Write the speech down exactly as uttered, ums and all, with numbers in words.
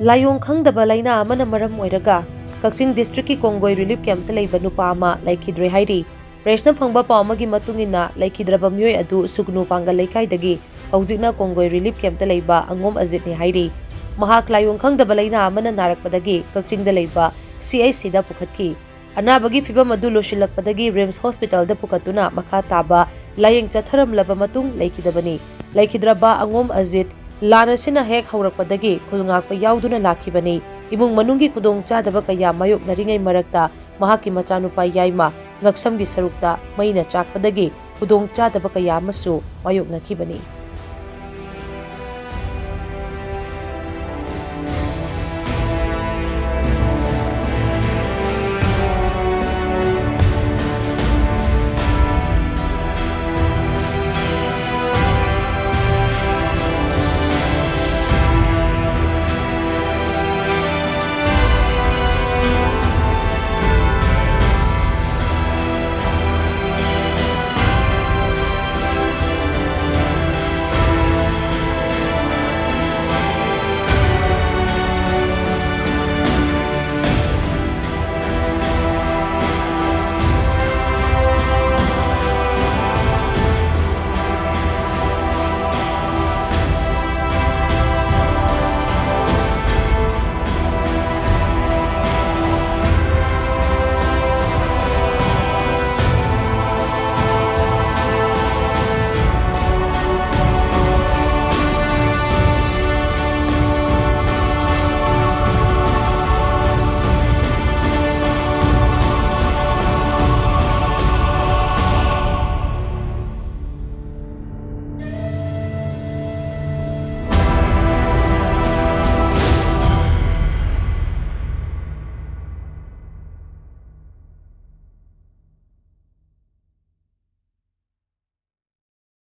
ꯂꯥꯏꯑꯣꯡ ꯈꯪꯗꯕ ꯂꯥꯏꯅꯥ ꯑꯃꯅ ꯃꯔꯝ ꯑꯣꯏꯔꯒ ꯀꯛꯆꯤꯡ district ꯀꯤ ꯀꯣꯡꯒꯣꯏ relief camp ꯇ ꯂꯩꯕ ꯅꯨꯄꯥ ꯑꯃ ꯂꯩꯈꯤꯗ꯭ꯔꯦ ꯍꯥꯏꯔꯤ꯫ Press ꯅ ꯐꯪꯕ ꯄꯥꯎ ꯑꯃꯒꯤ ꯃꯇꯨꯡ ꯏꯟꯅ, ꯂꯩꯈꯤꯗ꯭ꯔꯕ ꯃꯤꯑꯣꯏ ꯑꯗꯨ ꯁꯨꯒꯅꯨ ꯄꯥꯡꯒꯜ ꯂꯩꯀꯥꯏꯗꯒꯤ ꯍꯧꯖꯤꯛꯅ ꯀꯣꯡꯒꯣꯏ relief camp ꯇ ꯂꯩꯕ ꯑꯉꯣꯝ ꯑꯖꯤꯠꯅꯤ ꯍꯥꯏꯔꯤ꯫ ꯃꯍꯥꯛ ꯂꯥꯏꯑꯣꯡ ꯈꯪꯗꯕ ꯂꯥꯏꯅꯥ ꯑꯃꯅ ꯅꯥꯔꯛꯄꯗꯒꯤ ꯀꯛꯆꯤꯡꯗ ꯂꯩꯕ C H C ꯗ ꯄꯨꯈꯠꯈꯤ꯫ ꯑꯅꯥꯕꯒꯤ ꯐꯤꯚꯝ ꯑꯗꯨ ꯂꯣꯏꯁꯤꯜꯂꯛꯄꯗꯒꯤ RIMS hospital ꯗ ꯄꯨꯈꯠꯇꯨꯅ ꯃꯈꯥ ꯇꯥꯕ ꯂꯥꯌꯦꯡ ꯆꯠꯊꯔꯝꯂꯕ ꯃꯇꯨꯡ ꯂꯩꯈꯤꯗꯕꯅꯤ꯫ ꯂꯩꯈꯤꯗ꯭ꯔꯕ ꯑꯉꯣꯝ ꯑꯖꯤꯠ ꯂꯥꯟ ꯑꯁꯤꯅ ꯍꯦꯛ ꯍꯧꯔꯛꯄꯗꯒꯤ ꯈꯨꯜ ꯉꯥꯛꯄ ꯌꯥꯎꯗꯨꯅ ꯂꯥꯛꯈꯤꯕꯅꯤ꯫ ꯏꯃꯨꯡ ꯃꯅꯨꯡꯒꯤ ꯈꯨꯗꯣꯡ ꯆꯥꯗꯕ ꯀꯌꯥ ꯃꯥꯌꯣꯛꯅꯔꯤꯉꯩ ꯃꯔꯛꯇ ꯃꯍꯥꯛꯀꯤ ꯃꯆꯥꯅꯨꯄꯥ ꯌꯥꯏꯃ ꯉꯛꯁꯝꯒꯤ ꯁꯔꯨꯛꯇ ꯃꯩꯅ ꯆꯥꯛꯄꯗꯒꯤ ꯈꯨꯗꯣꯡ ꯆꯥꯗꯕ ꯀꯌꯥ ꯑꯃꯁꯨ ꯃꯥꯌꯣꯛꯅꯈꯤꯕꯅꯤ꯫